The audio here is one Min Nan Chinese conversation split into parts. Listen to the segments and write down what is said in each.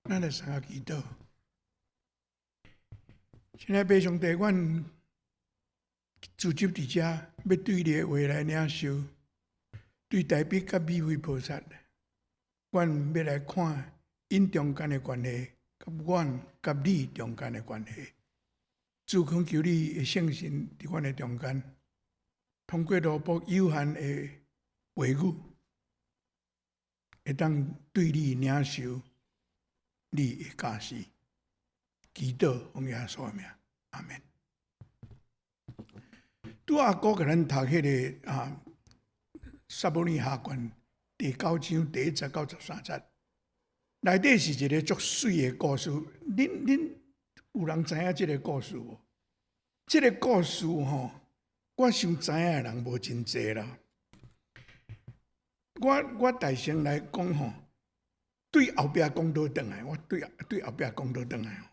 咱來三個祈禱。親愛的父上帝，阮聚集佇遮，欲對你的話來領受，對大衛佮美惠菩薩，阮欲來看𪜶中間的關係，佮阮佮你中間的關係。主，懇求你的聖神佇阮的中間，通過奴僕有限的話語，會當對你領受你的教示。祈禱奉耶穌的名，阿門。拄仔閣共咱讀彼个啊，撒母耳下卷第九章第一節到十三節，內底是一个足媠的故事。恁有人知影這个故事無？這个故事吼，我想知影的人無真濟啦。我大聲來講吼，對後壁講倒轉來，我對後壁講倒轉來。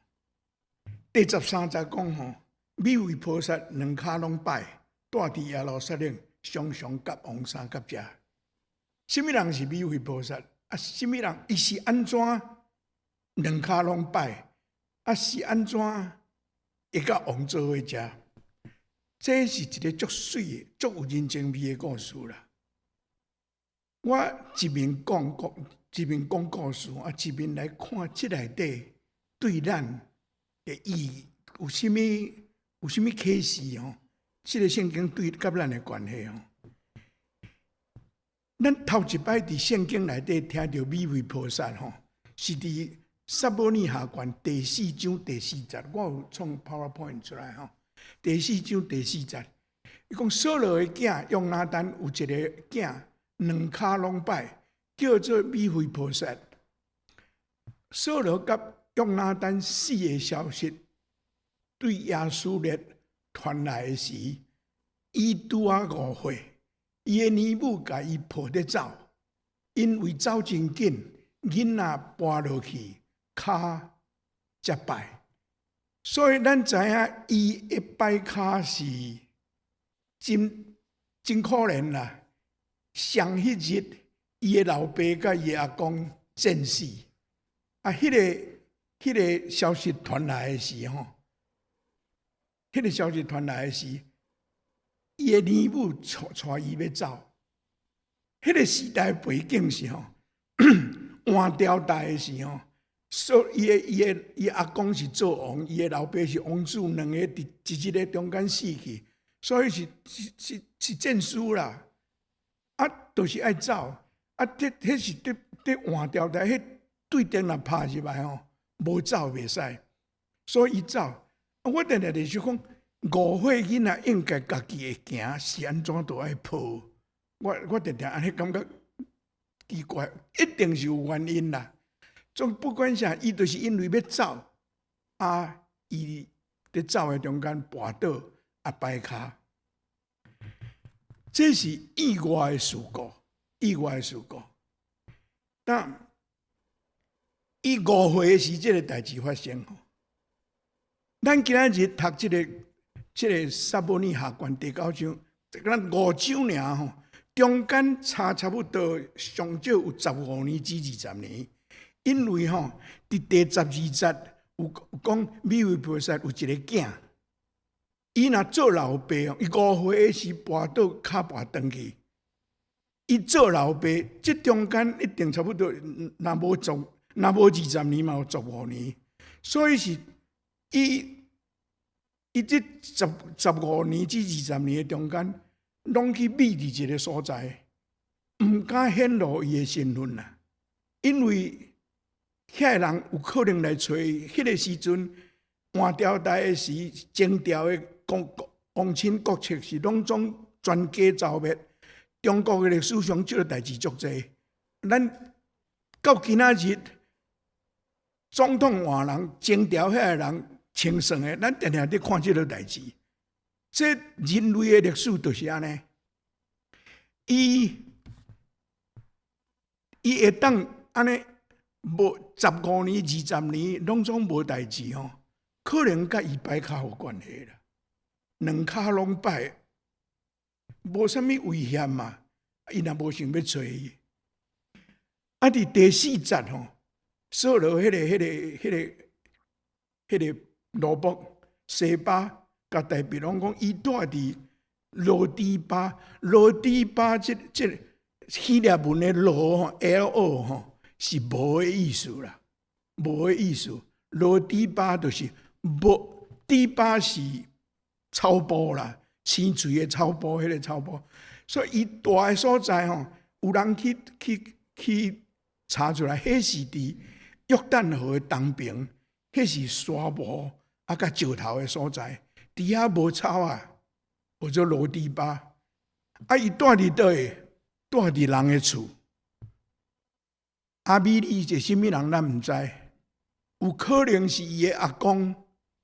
第十三節講吼，美惠菩薩兩跤攏擺，蹛佇耶路撒冷，常常佮王相佮食。啥物人是美惠菩薩？啊，啥物人？伊是按怎兩跤攏擺？啊，是按怎會佮王做伙食？這是一个足媠的、足有人情味的故事啦。我一面講故，一面講故事，啊，一面來看這內底對咱的意義有啥物有啥物啟示吼？這个聖經對佮咱的關係吼。咱頭一擺佇聖經內底聽著美惠菩薩吼，是佇撒母耳下卷第四章第四節，我有創 PowerPoint 出來吼。第四章第四節，伊講掃羅的囝約拿單有一个囝，兩跤攏擺，叫做美惠波設。掃羅佮約拿單死的消息對耶斯列傳來的時，伊拄仔五歲，伊的乳母共伊抱咧走，因為走真緊，囡仔跋落去，跤才擺。所以咱知影伊的擺跤是真真可憐啦。上彼日，伊的老爸佮伊的阿公戰死，啊，彼个消息傳來的時吼，彼个消息傳來的時，伊的乳母帶伊欲走。彼个時代背景是吼，換朝代的時吼，所以伊的伊的伊阿公是做王，伊的老爸是王子，兩个佇一日的中間死去，所以是是是是戰輸啦。啊，就是愛走，啊，這彼是佇佇換朝代，彼對頂若拍入來吼，無走袂使，所以伊走。啊，我定定就是講，五歲囡仔應該家己會行，是按怎都愛抱。我定定按呢感覺奇怪，一定是有原因啦。總不管啥，伊就是因為欲走，啊，伊佇走的中間跋倒，啊，擺跤。這是意外的事故，意外的事故。但伊五歲的時，這个代誌發生吼。咱今仔日讀這个撒母耳下卷第九章，咱五章爾吼，中間差差不多上少有十五年至二十年。因為吼，佇第十二節有講美惠波設有一个囝，伊若做老爸哦，伊五歲時跋倒跤跋斷去，伊做老爸，這中間一定差不多，若無十，若無二十年嘛有十五年，所以是伊這十五年至二十年的中間，攏去覕佇一个所在，毋敢顯露伊的身份啦，因為遐个人有可能來揣伊。彼个時陣換朝代的時，前朝的皇親國戚是攏總全家遭滅。中國的歷史上，這个代誌足濟。咱到今仔日，總統換人，前朝遐个人清算的，咱定定佇看這个代誌。這人類的歷史就是按呢。伊會當按呢無十五年、二十年，攏總無代誌吼，可能佮伊擺跤有關係啦。兩跤攏擺，無啥物危險嘛。伊若無想欲揣伊。啊，佇第四節吼，掃羅彼個奴僕洗巴，共大衛攏講，伊蹛佇羅底巴，羅底巴這希臘文的羅吼，L O 吼是無的意思啦，無的意思。羅底巴就是無，底巴是草埔啦，青翠的草埔，彼個草埔。所以伊蹛的所在吼，有人去查出來，彼是佇約旦河的東邊，彼是沙漠啊，佮石頭的所在，佇遐無草啊，叫做羅底巴。啊，伊蹛佇佗位？蹛佇人的厝。亞米利是啥物人，咱毋知，有可能是伊的阿公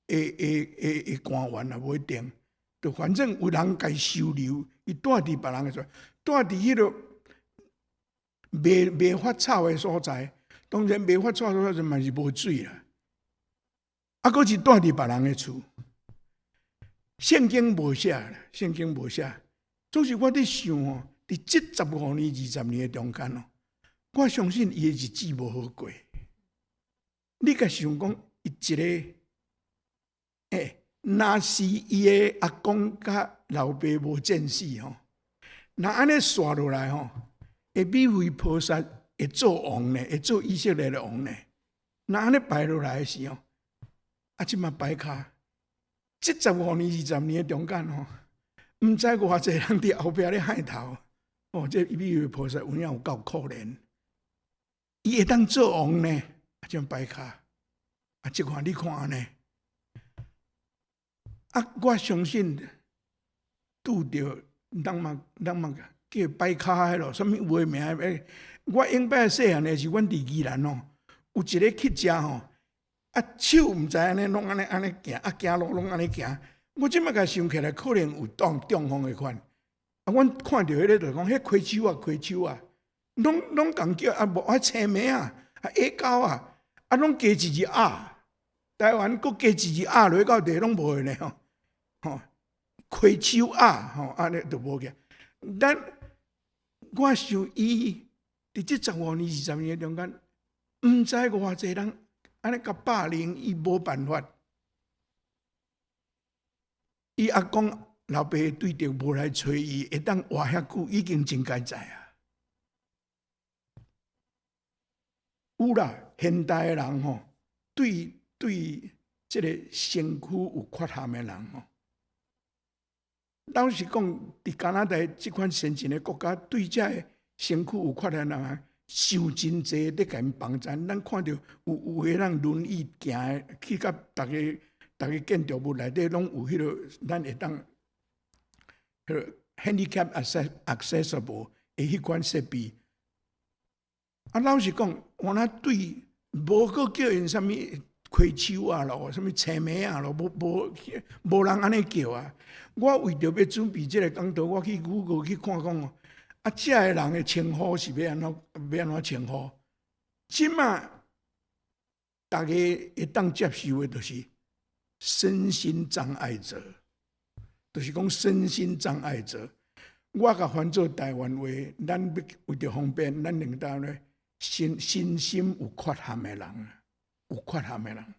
的官員也無一定。就反正有人共伊收留，伊蹛佇別人的厝，蹛佇彼個未發草的所在，當然未發草的所在嘛是無水啦。啊，閣是蹛佇別人的厝。聖經無寫啦，聖經無寫。總是我佇想哦，佇這15年、20年的中間哦，我相信伊的日子無好過。你共想講，伊一個，若是伊的阿公佮老爸無戰死吼，若按呢紲落來吼，會美惠菩薩會做王呢，會做以色列的王呢。若按呢排落來的時候，啊，這馬擺跤，這十五年、二十年的中間吼，毋知偌濟人佇後壁咧害頭。哦，這美惠菩薩有影有夠可憐，伊會當做王呢？啊，這擺跤，啊，這款你看按呢？啊，我相信拄著人嘛，人嘛叫擺跤彼囉，啥物話名？我永擺細漢的時，阮佇宜蘭哦，有一個去食吼，啊手毋知按呢攏按呢按呢行，啊行路攏按呢行。我這擺共想起來，可能有當中風的款。啊，阮看著彼個就講，彼溪手啊，溪手啊，攏攏共叫啊，無啊青糜仔，啊矮狗啊，啊攏加一字仔，台灣閣加一字仔落到底攏無的呢吼，吼，溪手仔吼，按呢就無去。咱我想伊佇這十五年、二十年中間，毋知偌濟人按呢共霸凌，伊無辦法。伊阿公老爸對著無來揣伊，會當活遐久，已經真佳哉啊！有啦，現代的人吼，對這個身軀有缺陷的人吼，老實講，佇加拿大這款先進的國家，對這个身軀有缺陷的人，想真濟咧共𪜶幫贊。咱看著有的人輪椅行的，去到逐个逐个建築物內底，攏有彼個咱會當彼個 handicap accessible 的彼款設備。啊，老實講，我若對無閣叫𪜶啥物溪手仔囉，啥物青糜仔囉，無無無人按呢叫啊。我為著欲準備這个講道，我去 Google 去看講哦，啊，這个人的稱呼是欲按怎欲按怎稱呼？這馬逐家會當接受的，就是身心障礙者，就是講身心障礙者。我共翻做台灣話，咱欲為著方便，咱兩當咧身心有缺陷的人，有缺陷的人，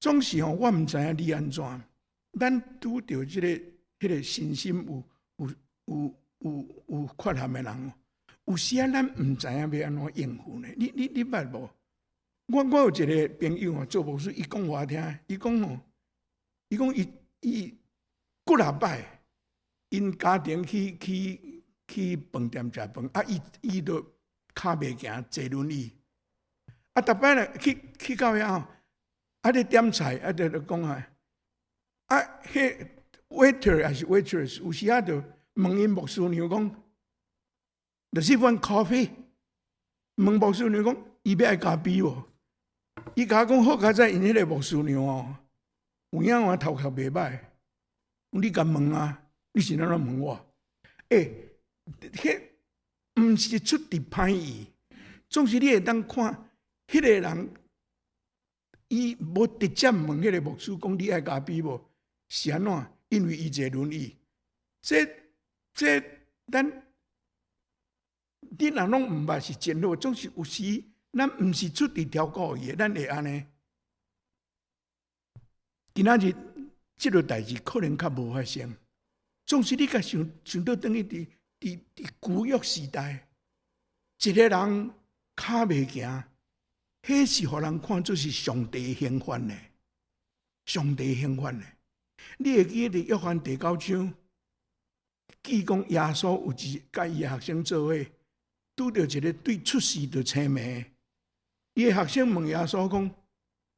總是吼，我毋知影你按怎，咱拄著這個彼個身心有缺陷的人，有時仔咱毋知影欲按怎應付呢？你捌無？我有一個朋友吼，做牧師，伊講予我聽，伊講吼，伊講伊伊幾若擺，𪜶家庭去飯店食飯，啊，伊就跤袂行，坐輪椅。啊，逐擺咧去到遐吼，啊咧點菜，啊就講啊，啊，彼 waiter 抑是 waitress，有時仔就問𪜶牧師娘講，Does he want coffee？問牧師娘講，伊欲愛咖啡無？伊共我講好佳哉，𪜶彼個牧師娘哦，有影我頭殼袂䆀，你共問啊？你是按怎問我？欸，彼毋是出佇歹意，總是你會當看，彼個人伊無直接問彼個牧師講你愛咖啡無？是按怎？因為伊坐輪椅，這咱你若攏毋捌是真好，總是有時咱毋是出佇超故意的，咱會按呢。今仔日這个代誌可能較無發生，總是你共想想倒轉去佇舊約時代，一个人跤袂行，彼是予人看做是上帝刑罰呢，上帝刑罰呢。你會記得佇約翰第九章，記講耶穌有一佮伊的學生做伙，拄著一个對出世就青盲。伊的學生問耶穌講：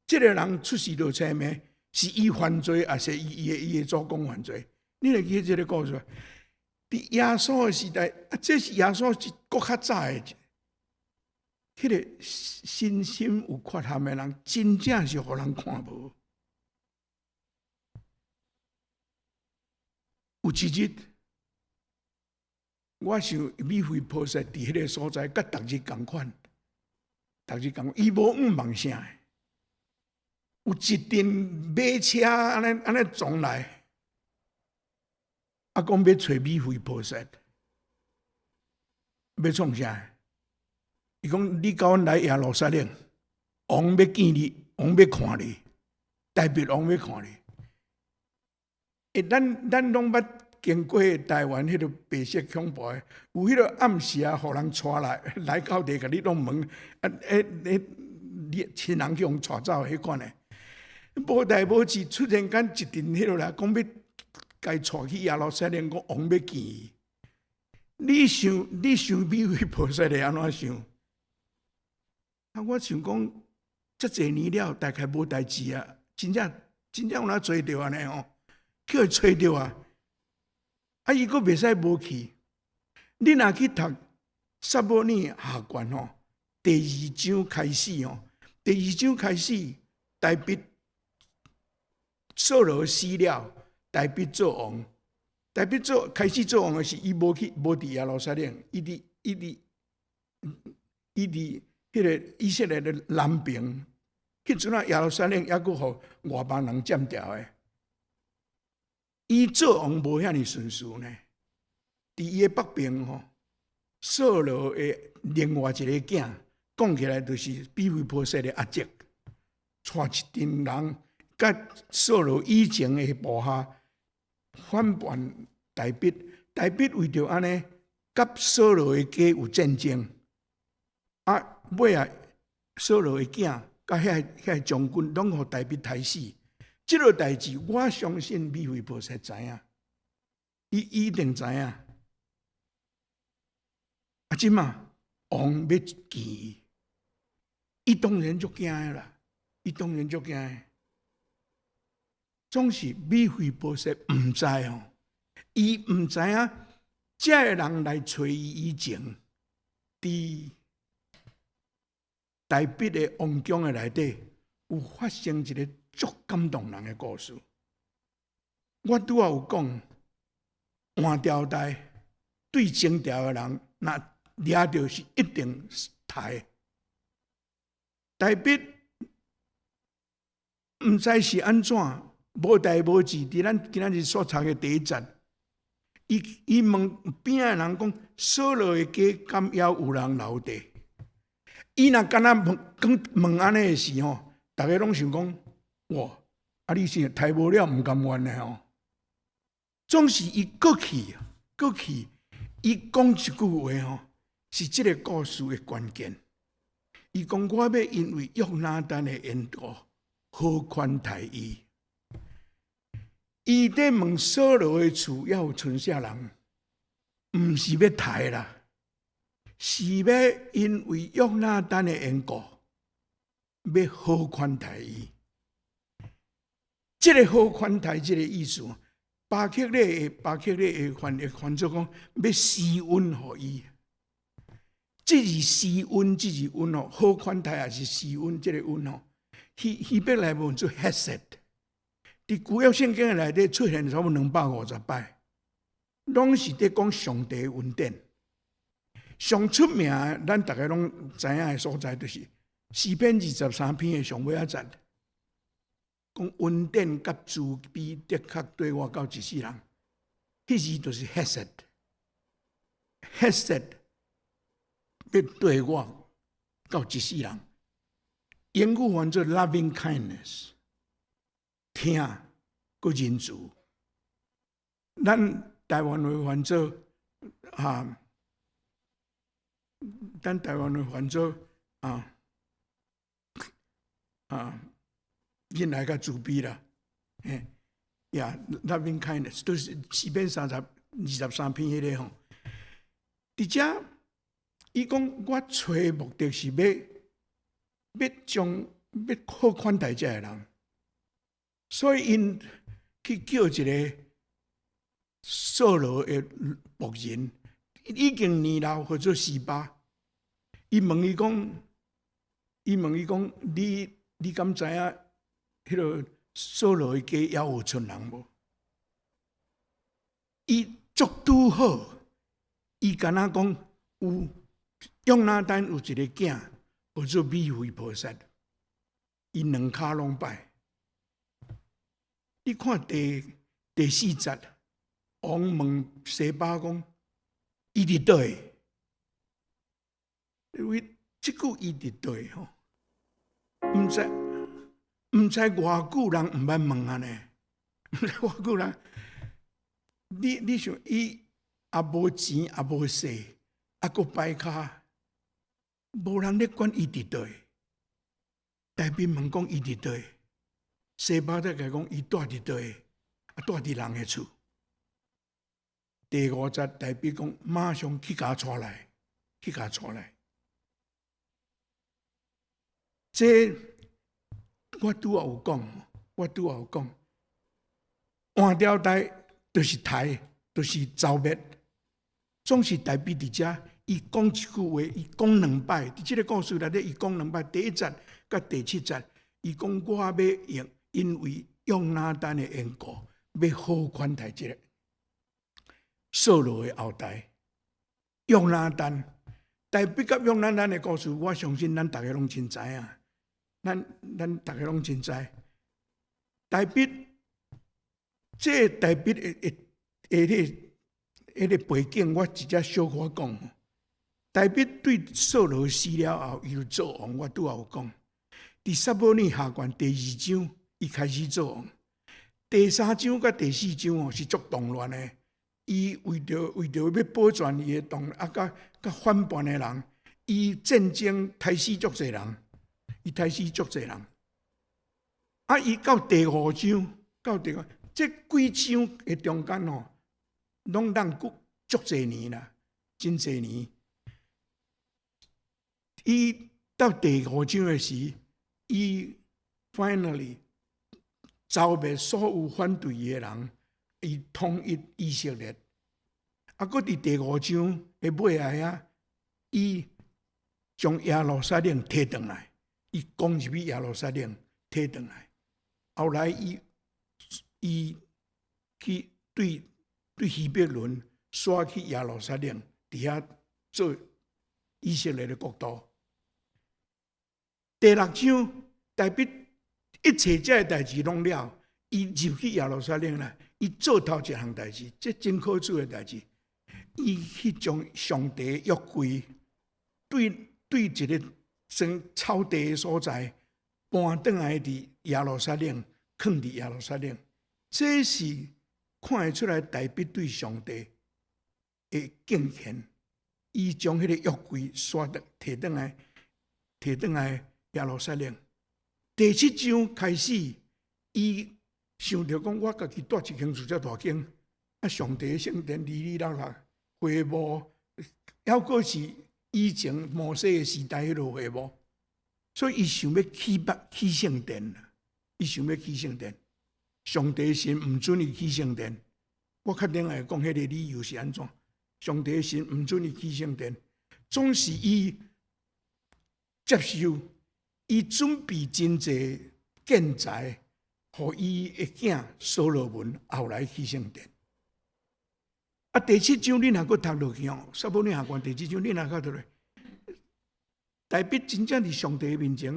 這个人出世就青盲，是伊犯罪，抑是伊的祖公犯罪？你會記得這个故事？佇耶穌的時代，啊，這是耶穌是閣較早的，彼个身心有缺陷的人，真正是予人看無。有一日，我想米非波設佇彼个所在，佮逐日仝款，逐日仝款，伊無向望啥的。有一陣馬車按呢按呢撞來，啊，講欲揣米非波設，欲創啥？伊講你佮阮來耶路撒冷，王欲見你，王欲看你，大衛王欲看你。欸，咱攏捌經過台灣彼个白色恐怖的，有彼个暗時啊，予人帶來來到地，共你弄門，啊，欸欸，你親人去予帶走彼款的，無代無誌，突然間一陣彼落來，講欲共伊帶去耶路撒冷，講王欲見伊。你想，你想米非波設會按怎想？啊，我想講，遮濟年了，大概無代誌啊，真正真正有哪揣著按呢吼，去予揣著啊！啊，伊閣袂使無去。你若去讀撒母耳下卷吼，第二章開始吼，第二章開始，大衛掃羅死了，大衛做王。大衛做開始做王的時，伊無去無佇耶路撒冷，伊佇彼个以色列的南邊。彼陣啊，耶路撒冷猶閣予外邦人佔掉的。伊做王無遐爾順遂呢。佇伊的北邊吼，掃羅的另外一個囝，講起來就是米非波設的阿叔，帶一陣人，佮掃羅以前的部下反叛大衛，大衛為著按呢，佮掃羅的家有戰爭，啊，尾仔掃羅的囝佮遐將軍攏予大衛刣死。這个代誌，我相信米非波設知影，伊一定知影。啊，這馬王欲見伊，伊當然足驚的啦，伊當然足驚的。總是米非波設毋知哦，伊毋知影，這个人來揣伊以前，佇大衛的王宮的內底，有發生一个足感動人的故事。我拄仔有講，換朝代對前朝的人，若掠著是一定刣。大衛毋知是按怎，無代無誌，佇咱今仔日所讀的第一節，伊問邊仔的人講：掃羅的家敢猶有人留佇？伊若敢若問講問按呢的時吼，逐家攏想講：哇！啊，你是刣無了毋甘願的吼。總是伊過去，過去，伊講一句話吼，是這个故事的關鍵。伊講我欲因為約拿單的緣故，好寬待伊。伊佇問掃羅的厝猶有賰啥人？毋是欲刣啦，是欲因為約拿單的緣故，欲好寬待伊。這个好寬待這个意思，巴克禮的翻譯翻做講，欲施恩予伊。這字施恩，這字恩哦，好寬待抑是施恩，這个恩哦，希伯來文做 hesed，佇舊約聖經內底出現差不多250擺，攏是佇講上帝的恩典。上出名，咱逐家攏知影的所在，就是詩篇23篇的上尾仔節，講恩典佮慈悲的確綴我到一世人，彼字就是 hesed，hesed 欲綴我到一世人。英語翻做 loving kindness，疼閣仁慈。咱台灣話翻做啊，咱台灣話翻做忍耐佮慈悲啦，嘿，呀，loving kindness 都是詩篇23篇彼个吼。佇遮，伊講我揣目的是欲將欲好款待這个人，所以𪜶去叫一个掃羅的僕人，已經年老，號做示巴。伊問伊講，你敢知影彼个掃羅的家猶有存人無？伊足拄好，伊敢若講有約拿單有一个囝，號做米非波設，伊兩跤攏擺。你看第四節，王問示巴講：伊佇佗位？因為這句伊佇佗位吼，毋知偌久人毋捌問按呢，毋知偌久人，你想伊也無錢也無勢，啊閣擺跤，無人咧管伊佇佗位。大衛問講伊佇佗位，示巴才共伊講伊蹛佇佗位，啊蹛佇人的厝。第五節大衛講馬上去共帶來，去共帶來。這我拄仔有講，我拄仔有講，換掉台就是刣，就是剿滅，總是大衛佇遮，伊講一句話，伊講兩擺，佇這个故事內底，伊講兩擺。第一節佮第七節，伊講我欲用，因為約拿單的緣故，欲好款待這个掃羅的後代。約拿單，大衛佮約拿單的故事，我相信咱逐个攏真知影。咱逐个攏真知。大衛，這個大衛的彼个背景，我直接小可講。大衛對掃羅死了後，伊就做王，我拄仔有講。佇撒母耳下卷第二章，伊開始做王。第三章佮第四章哦，是足動亂的。伊為著欲保全伊的動，啊，佮反叛的人，伊戰爭刣死足濟人，伊刣死足濟人。啊，伊到第五章，到第五，這幾章的中間吼，攏讓過足濟年啦，真濟年。伊到第五章的時，伊 finally 剿滅所有反對伊的人，伊統一以色列。啊，閣佇第五章的尾仔遐，伊將耶路撒冷提轉來，伊攻入去耶路撒冷提轉來。後來伊去對希伯崙徙去耶路撒冷，佇遐做以色列的國都。第六章，大衛一切這个代誌攏了，伊入去耶路撒冷啦，伊做頭一項代誌，這真可取的代誌，伊去將上帝約櫃對一个裝草地的所在搬轉來佇耶路撒冷，囥佇耶路撒冷，這是看會出來大衛對上帝的敬虔。伊將彼个約櫃徙轉提轉來，提轉來耶路撒冷。第七章開始，伊想著講，我家己蹛一間厝遮大間，啊，上帝的聖殿離離落落，會幕，猶閣是以前摩西的時代彼个會幕，所以伊想欲起北起聖殿，伊想欲起聖殿，上帝神毋准伊起聖殿。我較頂會講彼个理由是按怎？上帝神毋准伊起聖殿，總是伊接受，伊準備真濟建材，予伊的囝所羅門後來起聖殿。啊，第七章你若閣讀落去哦，撒母耳下卷第七章你若閣讀落，大衛真正佇上帝面前，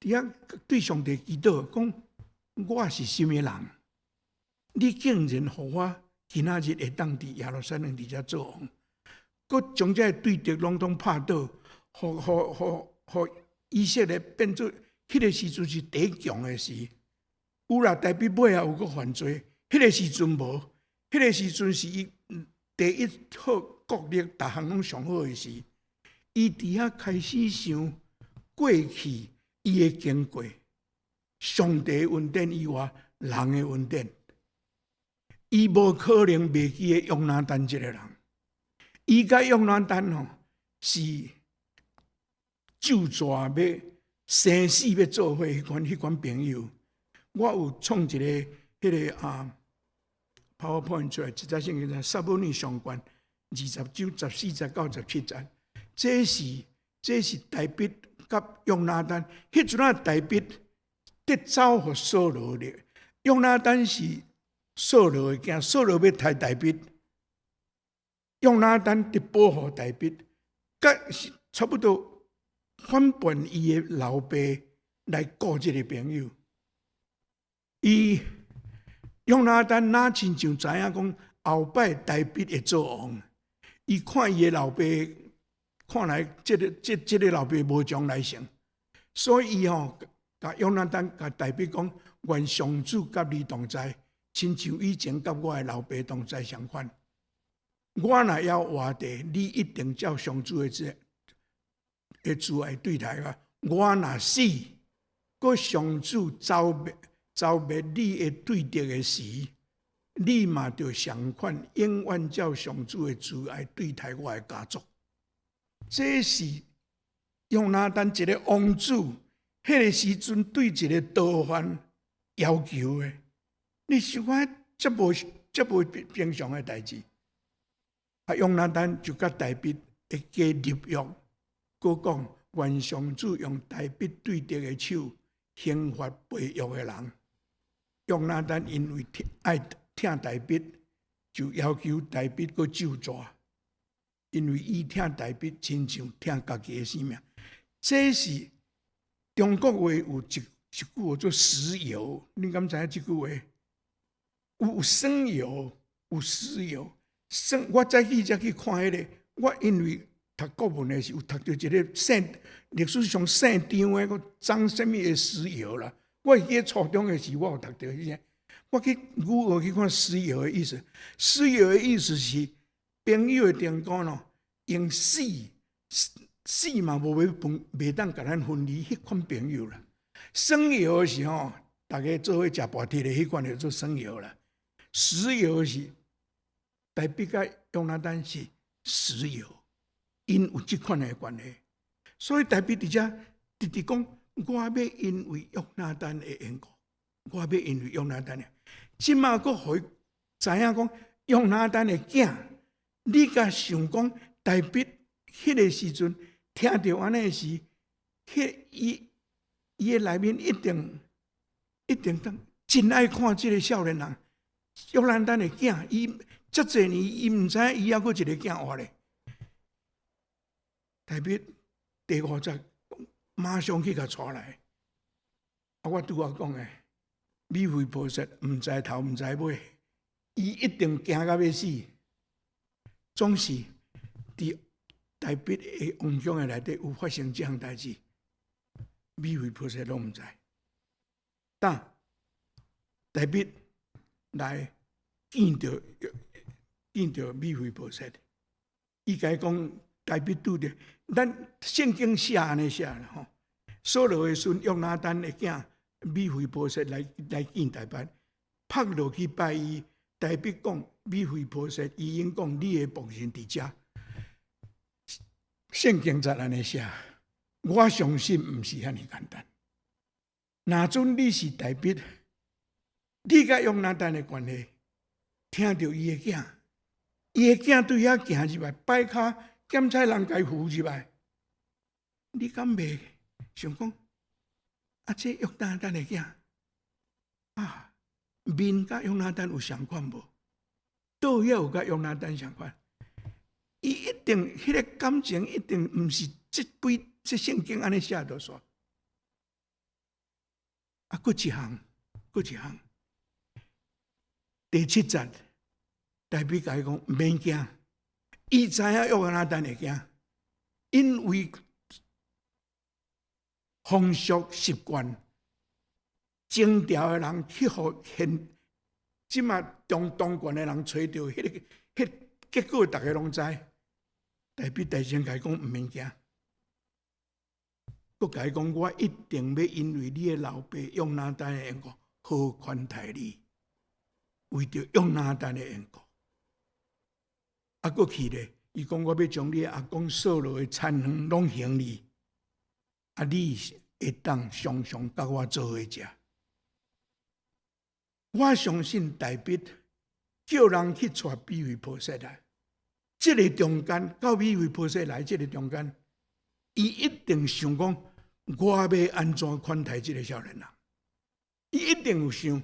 佇遐對上帝祈禱，講我是啥物人？你竟然予我今仔日會當佇耶路撒冷佇遮做王，閣將這个對敵攏總拍倒，予予予予以色列變做彼个時陣是第一強的時。有啦，大衛尾仔有閣犯罪，彼个時陣無，彼个時陣是伊第一好國力，逐項攏上好的時。伊佇遐開始想過去伊的經過，上帝恩典以外，人的恩典。伊無可能袂記得約拿單這個人。伊佮約拿單吼是咒詛欲生死欲做伙彼款彼款朋友。我有創一个彼个啊 PowerPoint 出來，一節聖經撒母耳上卷20章14節到17節，這是大衛佮約拿單。彼陣仔大衛得走予掃羅的，約拿單是掃羅的囝，掃羅欲刣大衛，約拿單佇保護大衛，佮是差不多反叛伊的老爸來顧這个朋友。伊約拿單若親像知影講後擺大衛會做王，伊看伊的老爸，看來這個老爸無將來性，所以伊吼共約拿單共大衛講，願上主佮你同在，親像以前佮我的老爸同在相款。我若猶活著，你一定照上主的這的慈愛對待我。我若死，閣上主剿滅你的對敵的時，你嘛著相款，永遠照上主的慈愛對待我的家族。這是約拿單一个王子，彼个時陣對一个逃犯要求的。你想看，這無平常的代誌。啊，約拿單就佮大衛的家立約，閣講願上主用大衛對敵的手刑罰背約的人。約拿單因為疼愛疼大衛，就要求大衛閣咒詛，因為伊疼大衛，親像疼家己的性命。這是中國話有一句叫做死友，你敢知影這句話？有損友，有死友。損，我早起才去看彼个，我因為讀國文的時，有讀著一个姓歷史上姓張的，閣張啥物的死友啦。我會記得初中的時，我有讀著彼个。我去 Google 去看死友的意思，死友的意思是朋友的中間咯，用死死嘛無欲分，袂當共咱分離彼款朋友啦。損友是吼，逐家做伙食跋鐵的彼款叫做損友啦。死友是大衛佮約拿單是死友，𪜶有這款的關係，所以大衛佇遮直直講，我欲因為約拿單的緣故，我欲因為約拿單的，這馬閣予伊知影講約拿單的囝，你敢想講大衛彼个時陣聽著按呢時，彼伊的內面一定一定當真愛看這个少年人，約拿單的囝，伊遮濟年伊毋知影伊猶閣一个囝活咧。大衛第五節馬上去共帶來。啊，我拄仔講的，米非波設毋知頭毋知尾，伊一定驚甲欲死。總是佇大衛的王宮的內底有發生這項代誌，米非波設攏毋知。但大衛來見著米非波設，伊共伊講大衛拄著，咱聖經寫按呢寫啦吼。掃羅的孫約拿單的囝米非波設來見大衛，撲落去拜伊。大衛講米非波設，伊應講你的僕人佇遮。聖經才按呢寫，我相信毋是遐爾簡單。若準你是大衛，你佮約拿單的關係，聽著伊的囝，伊的囝對遐行入來，擺跤檢採人共伊扶入來，你敢袂想講？啊，這約拿單的囝啊，面佮約拿單有相款無？倒也有佮約拿單相款？伊一定彼个感情一定毋是這幾這聖經按呢寫就煞。啊，閣一項，閣一項。第七節，大衛共伊講毋免驚，伊知影約拿單會驚，因為風俗習慣，前朝的人去予現這馬中當權的人揣著，彼個彼結果，逐家攏知。大衛大聲共伊講毋免驚，閣共伊講，我一定欲因為你的老爸約拿單的緣故，好寬待你，為著約拿單的緣故。啊，閣去咧，伊講我欲將你阿公掃羅的田園攏還你，啊，你會當常常佮我做伙食。我相信大衛叫人去帶米非波設來，這个中間到米非波設來，這个中間，伊一定想講，我欲按怎款待這个少年人？伊一定有想，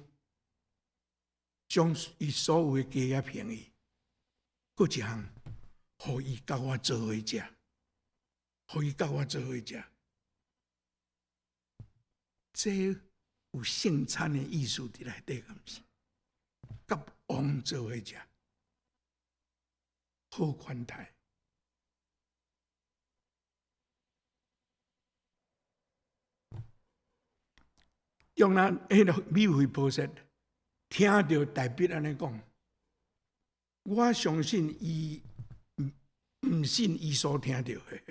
將伊所有的家業還伊，閣一項，予伊佮我做伙食，予伊佮我做伙食，這有聖餐的意思佇內底，敢毋是？佮王做伙食，好款待。用那彼个米非波設聽著大衛按呢講，我相信伊毋信伊所聽著的。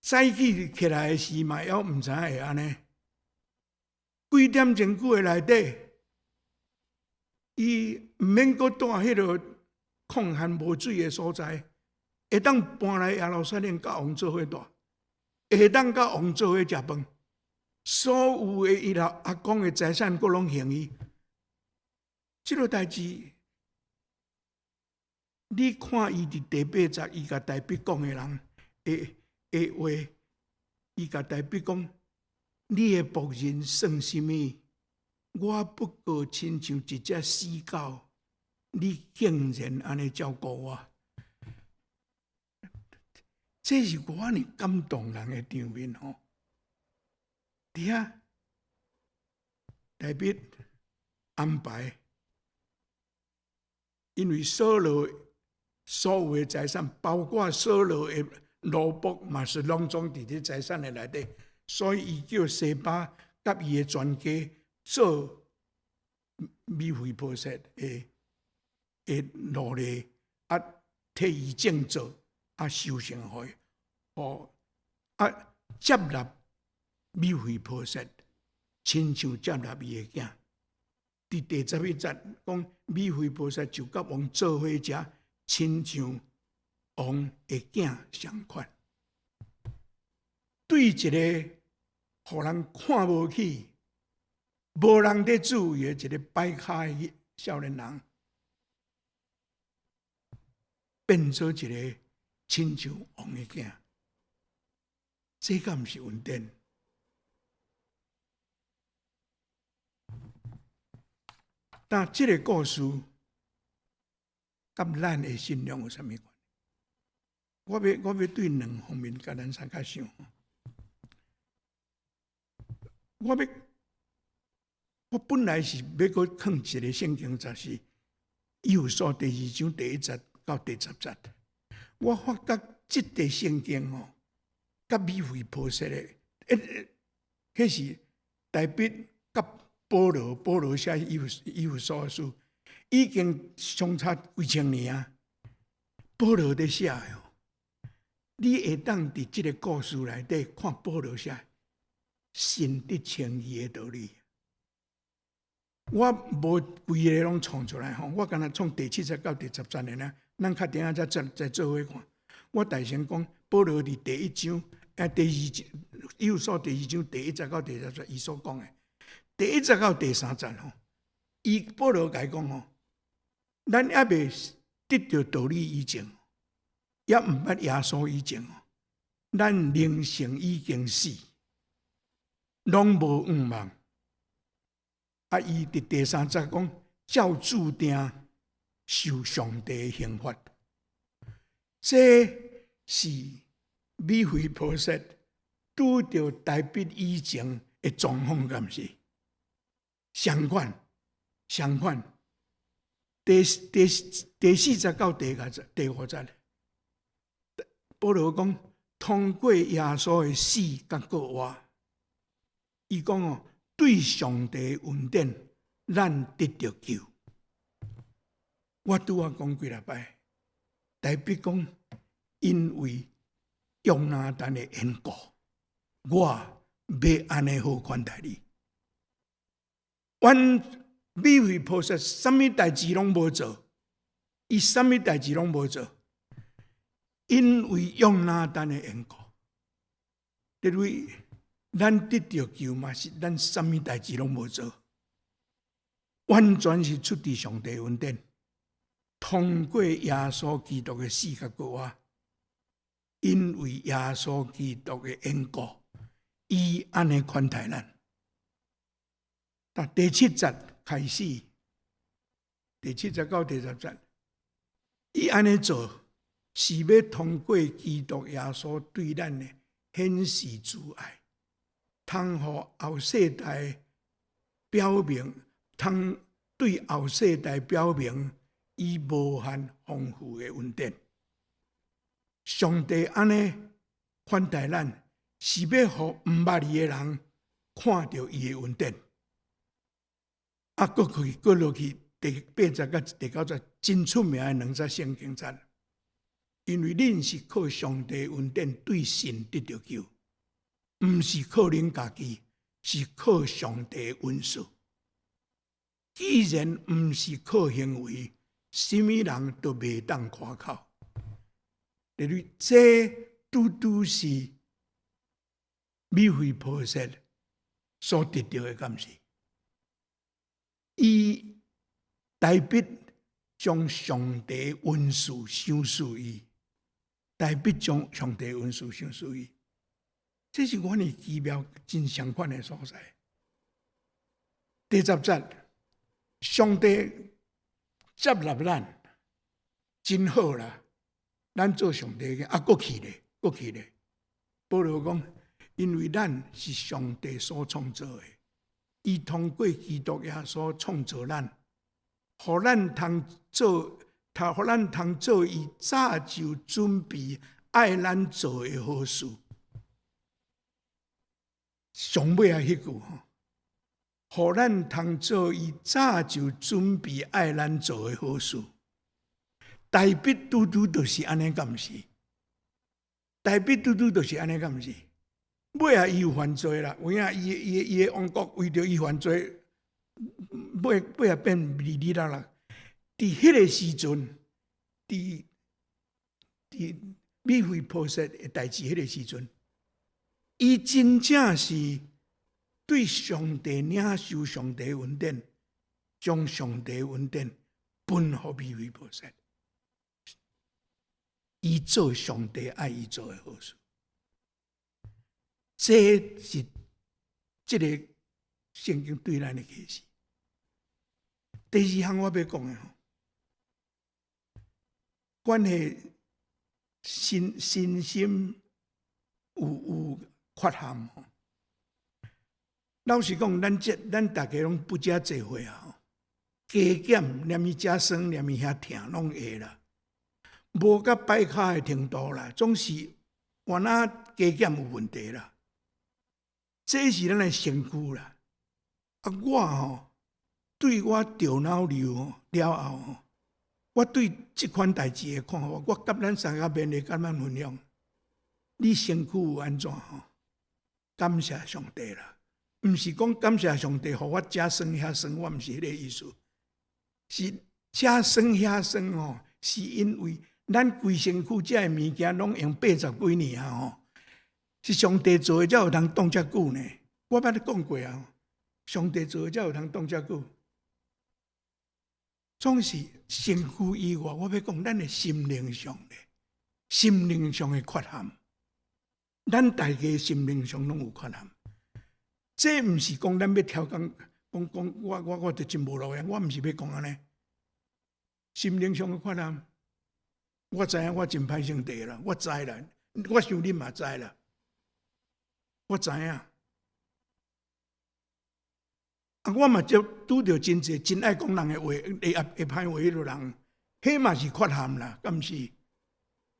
早起起來時嘛，猶毋知影會按呢。幾點鐘久的內底，伊毋免閣蹛彼个曠旱無水的所在，會當搬來耶路撒冷佮王做伙蹛，會當佮王做伙食飯，所有的伊老阿公的財產，閣攏還伊。這个代誌，你看伊佇第八節，伊共大衛講的人的的話，伊共大衛講。你的僕人算啥物？我不過親像一隻死狗，你竟然按呢照顧我，這是偌爾感動人的場面吼！佇遐，大衛安排，因為掃羅所有的財產，包括掃羅的奴僕，嘛是攏總佇這財產的內底。所以，伊叫西巴佮伊的全家做米非波設的的奴隸，啊，替伊種作，啊，收成予伊，哦，啊，接納米非波設，親像接納伊的囝。佇第11節講，米非波設就佮王做伙食，親像王的囝相款。對一个予人看無起、無人咧注意的一个跛跤的少年人，變做一个親像王的囝，這敢毋是恩典？但這个故事佮咱的信仰有啥物關係？我欲對兩方面共咱相較想。我欲，我本來是欲閣囥一个聖經，就是以弗所第二章第一節到第十節。我發覺這塊聖經吼，佮米非波設的，欸，彼是大衛佮保羅，保羅寫以弗所書，已經相差幾千年啊。保羅佇寫的哦，你會當佇這个故事內底看保羅寫。信得稱義的道理，我無規个攏創出來吼，我干焦創第七節到第十節的呢，咱較等下再再做伙看。我大聲講，保羅佇第一章，啊，第二章，以弗所第二章第一節到第十節，伊所講的，第一節到第三節吼，伊保羅共伊講吼，咱猶未得著道理以前，猶毋捌耶穌以前，咱靈性已經死。攏無向望。啊！伊佇第三節講，照注定受上帝的刑罰。這是米非波設拄著大衛以前的狀況，敢毋是？相款，相款。第第第四節到第五節，第五節，保羅講，通過耶穌的死佮復活，伊講哦，對上帝恩典，咱得著救。我拄仔講幾若擺，大衛講，因為約拿單的緣故，我欲按呢好款待你。阮米非波設啥物代誌攏無做，伊啥物代誌攏無做，因為約拿單的緣故，因為咱得著救嘛是咱啥物代誌攏無做，完全是出佇上帝恩典，通過耶穌基督的死佮復活，因為耶穌基督的緣故，伊按呢款待咱。但第七節開始，第七節到第十節，伊按呢做，是欲通過基督耶穌對咱的顯示慈愛，通予後世代表明，通對後世代表明伊無限豐富的恩典。上帝按呢款待咱，是欲予毋捌伊的人看著伊的恩典。啊，閣去閣落去第八節佮第九節，真出名的兩節聖經節。因為恁是靠上帝恩典對信得著救，毋是靠恁家己，是靠上帝恩賜。既然毋是靠行為，啥物人都袂當誇口。例如，這拄拄是米非波設所得著的，敢是？伊大衛將上帝恩賜賞賜伊，大衛將上帝恩賜賞賜伊，這是阮的奇妙真相款的所在。第十節，上帝接納咱，真好啦！咱做上帝的，啊，閣去咧，閣去咧。保羅講，因為咱是上帝所創造的，伊通過基督耶穌創造咱，予咱通做，他予咱通做伊早就準備愛咱做的好事。上尾仔彼句吼，予咱通做伊早就準備愛咱做的好事。大衛拄拄就是按呢，敢毋是？大衛拄拄就是按呢，敢毋是？尾仔伊有犯罪啦，有影伊的王國為著伊犯罪，尾尾仔變二二六六。佇彼個時陣，佇米非波設的代誌彼個時陣，伊真正是對上帝領受上帝恩典，將上帝恩典分予米非波設。伊做上帝愛伊做的好事，這是這个聖經對咱的啟示。第二項我欲講的吼，關係信心有缺陷吼。老實講，咱逐家攏不遮濟歲啊，加減連伊遮酸，連伊遐疼，攏會啦。無到擺跤的程度啦，總是原來加減有問題啦。這是咱的身軀啦。啊，我吼對我著腦瘤了後吼，我對這款代誌的看法，我佮咱三個面會佮咱分享。你身軀有按怎吼？感謝上帝啦！毋是講感謝上帝，予我遮酸遐酸，我毋是彼个意思。是遮酸遐酸吼，是因為咱規身軀這个物件攏用八十幾年啊吼，是上帝做的才有通擋遮久呢。我捌講過啊，上帝做的才有通擋遮久。總是身軀以外，我欲講咱的心靈上的，心靈上的缺陷，咱大家心靈上攏有缺陷。這毋是講咱欲刁工，講講我就真無路用，我毋是欲講按呢。心靈上的缺陷，我知影我真歹性地啦，我知啦，我想恁嘛知啦，我知影。啊，我嘛就拄著真濟真愛講人的話，會會歹話彼個人，彼嘛是缺陷啦，敢毋是？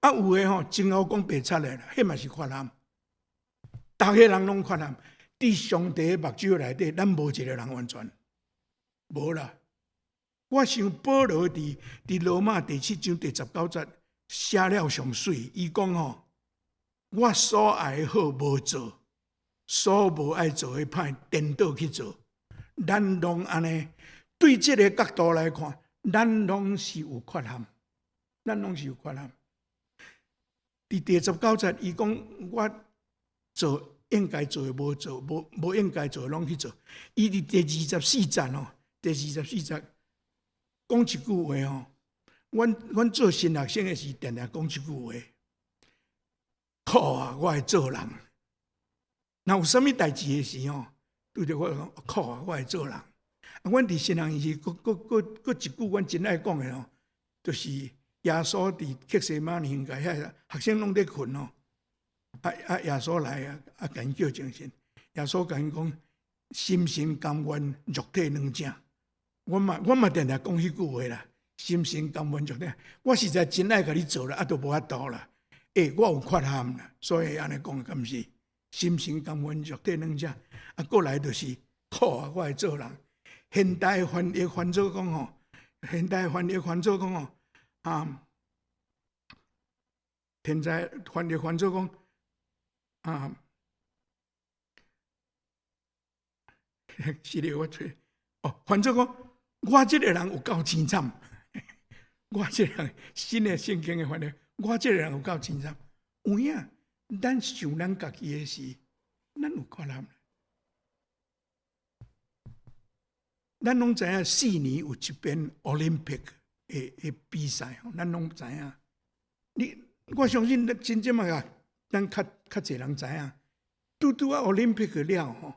啊，有的吼，真好講白賊的啦，彼嘛是缺陷。逐个人攏缺陷，佇上帝目睭內底，咱無一個人完全，無啦。我想保羅佇羅馬第七章第十九節寫了上媠，伊講吼，我所愛的好無做，所無愛做的歹顛倒去做。咱攏按呢，對這个角度來看，咱攏是有缺陷，咱攏是有缺陷。佇第十九節，伊講我做應該做的無做，無應該做的攏去做。伊佇第二十四節吼，第二十四節講一句話吼，阮做神學生的時，定定講這句話：苦啊，我的做人。若有啥物代誌的時吼，拄著我講苦啊，我的做人。啊，阮佇神學院時，閣閣閣閣一句，阮真愛講的吼，就是耶穌佇客西馬尼園遐學生攏佇睏吼，啊啊耶穌來啊，啊共𪜶叫精神。耶穌共𪜶講：心神甘願，肉體軟正。我嘛定定講彼句話啦，心神甘願肉體。我實在真愛共你做啦，啊都無法度啦。欸，我有缺陷啦，所以按呢講，敢毋是？心神甘願，肉體軟正。啊，過來就是苦啊，我的做人。現代翻譯翻做講吼，現代翻譯翻做講吼，啊，現在翻譯翻做講，啊，是咧，我揣，哦，翻做講，我這個人有夠凄慘，我這個人新的聖經的翻譯，我這個人有夠凄慘，有影，咱想咱家己的時，咱有缺陷。咱攏知影四年有一遍奧林匹克的比賽吼，咱攏知影。你我相信咱真正嘛，咱較較濟人知影。拄拄仔奧林匹克了吼，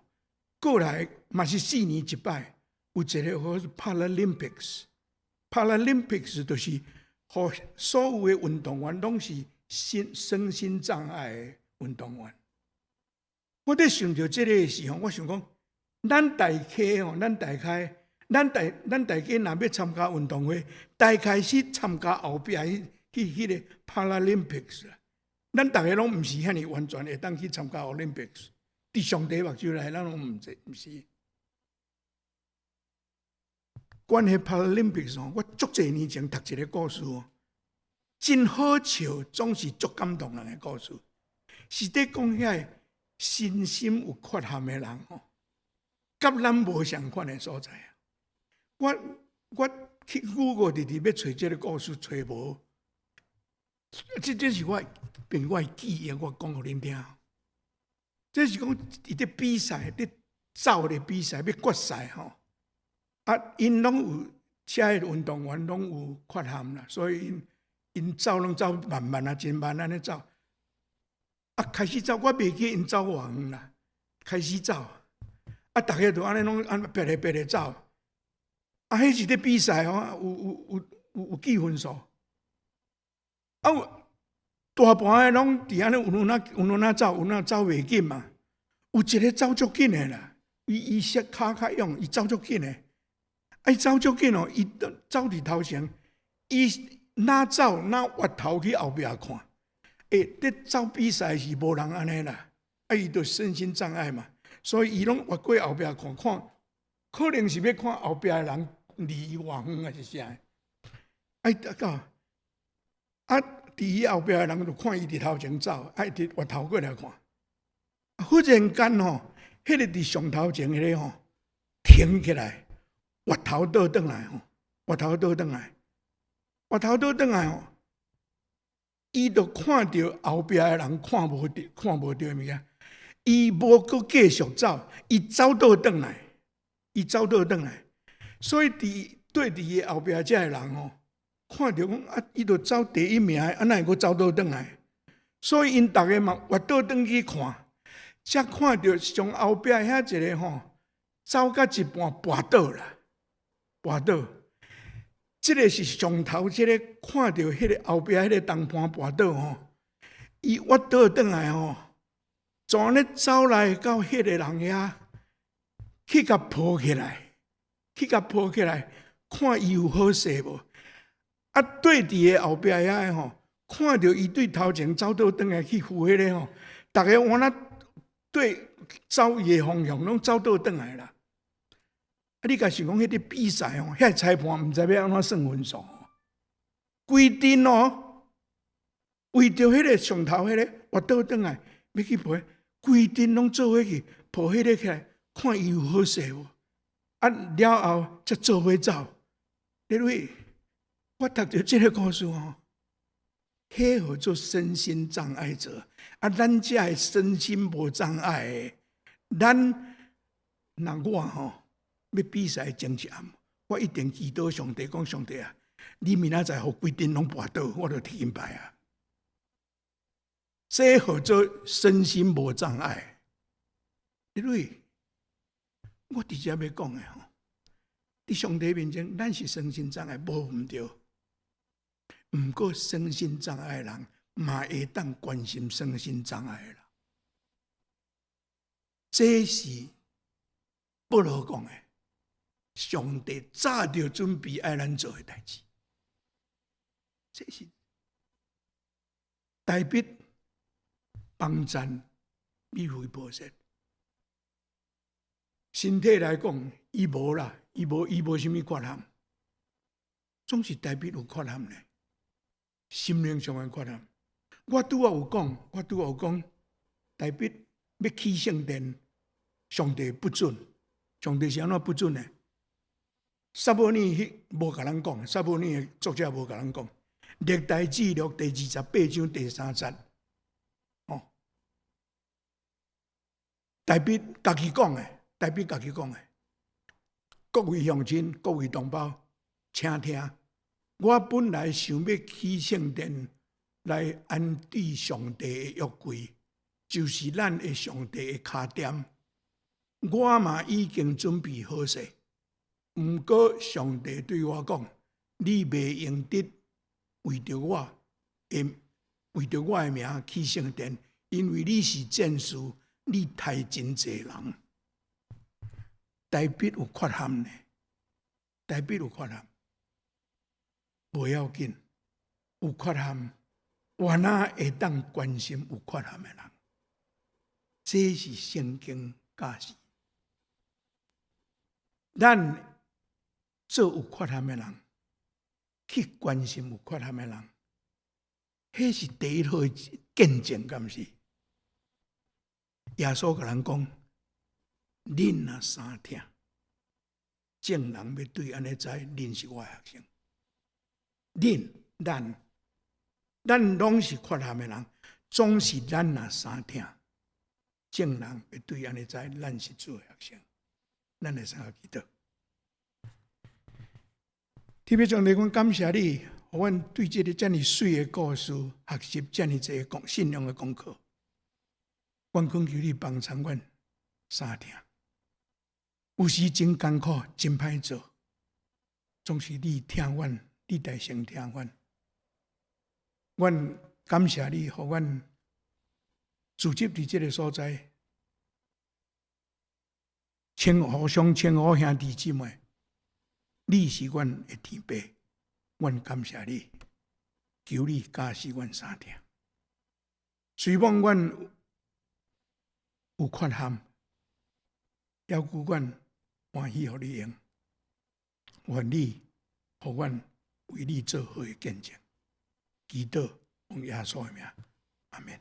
過來嘛是四年一擺，有一個叫做 Paralympics。Paralympics 就是予所有的運動員攏是身心障礙的運動員。我佇想著這个時候，我想講，咱大家吼，咱大概，咱大家若欲參加運動會，大概是參加後壁彼彼個 Paralympics 啦。咱逐个攏毋是遐爾完全會當去參加 Olympics。佇上帝目睭內，咱攏毋是毋是。關於 Paralympics 吼，我足濟年前讀一个故事哦，真好笑，總是足感動人的故事，是佇講遐个身心有缺陷的人吼，佮咱無仝款的所在啊！我去 Google 直直欲揣這个故事，揣無。這是我憑我的記憶，我講予恁聽。這是講伊佇比賽，佇走的比賽，欲決賽吼。啊，𪜶攏有遮个運動員攏有缺陷啦，所以𪜶走攏走慢慢啊，真慢按呢走。啊，開始走，我袂記𪜶走偌遠啦。開始走，啊，逐个就按呢攏按煏咧煏咧走。啊，彼是佇比賽吼，有計分數。啊，有大半个攏佇按呢有影有影走，有影走袂緊嘛。有一个走足緊的啦，伊伊跤較勇，伊走足緊的。啊，伊走足緊哦，伊走佇頭前，伊若走若越頭去後壁看。欸，佇走比賽是無人按呢啦，啊，伊就身心障礙嘛，所以伊攏越過後壁看看，可能是欲看後壁的人離伊偌遠抑是啥。啊，伊到啊，佇伊後壁的人就看伊佇頭前走，啊，伊直越頭過來看。忽然間吼，彼个佇上頭前彼个吼停起來，越頭倒轉來吼，越頭倒轉來，越頭倒轉來吼，伊就看著後壁的人看無著，看無著的物件，伊無閣繼續走，伊走倒轉來，伊走倒轉來，所以佇對佇伊後壁遮的人吼，看著講啊，伊就走第一名，啊，哪會閣走倒轉來？所以𪜶逐个嘛越倒轉去看，才看著上後壁遐一个吼，走到一半跋倒啦，跋倒。這个是上頭這个看著彼个後壁彼个同伴跋倒吼，伊越倒轉來吼，就按呢走來到彼个人遐，去共抱起來，去共抱起來，看伊有好勢無？啊，對佇个後壁遐个吼，看著伊對頭前走倒轉來去扶彼个吼，逐个換若對走伊的方向，攏走倒轉來啦。啊！你共想講彼个比賽吼，遐裁判毋知欲按怎算分數，規陣哦，為著彼个上頭彼个活倒轉來欲去扶，規陣攏做伙去抱彼个起來，看伊有好勢無？啊，了後才做伙走。你為我讀著這个故事吼，彼號做身心障礙者，啊，咱遮的身心無障礙的，咱若我吼欲比賽前一暗，我一定祈禱上帝講，上帝啊，你明仔載予規陣攏跋倒，我就提金牌啊！這號做身心無障礙。因為我直接欲講的吼，佇上帝面前，咱是身心障礙，無毋對。毋過身心障礙的人嘛會當關心身心障礙的人，這是保羅講的。上帝早就準備愛咱做的代誌，這是大衛幫贊米非波設。身體來講，伊無啦，伊無啥物缺陷，總是大衛有缺陷呢。心靈上的缺陷。我拄仔有講，大衛欲起聖殿，上帝不准，上帝是按怎不准的？撒母耳彼無共咱講，撒母耳的作者無共咱講。歷代志錄第28章第3節，哦，大衛家己講的，大衛家己講的。各位鄉親，各位同胞，請聽。我本來想欲起聖殿來安置上帝的約櫃，就是咱的上帝的跤墊。我嘛已經準備好勢，毋過上帝對我講：你袂用得為著我的名起聖殿，因為你是戰士，你刣真濟人。大衛有缺陷呢，大衛有缺陷，無要緊，有缺陷，我哪會當關心有缺陷的人？這是聖經教示。咱做有缺陷的人，去關心有缺陷的人，彼是第一好的見證，敢毋是？耶穌共咱講：恁若相疼，眾人欲對按呢知，恁是我的學生。恁、咱、咱攏是缺陷的人，總是咱若相疼，眾人欲對按呢知，咱是主的學生。咱來三個祈禱。天父上帝，阮感謝你，予阮對這个遮爾媠的故事學習遮爾濟講信仰的功課。阮懇求你幫助阮相疼。有時真艱苦，真歹做，總是你疼阮，你代先疼阮。阮感謝你，予阮聚集佇這个所在，稱互相稱呼兄弟姊妹。你是阮的天父，阮感謝你，求你教示阮相疼。雖罔阮有缺陷，猶閣阮歡喜予你用，願你予阮為你做好的見證。祈禱奉耶穌的名，阿門。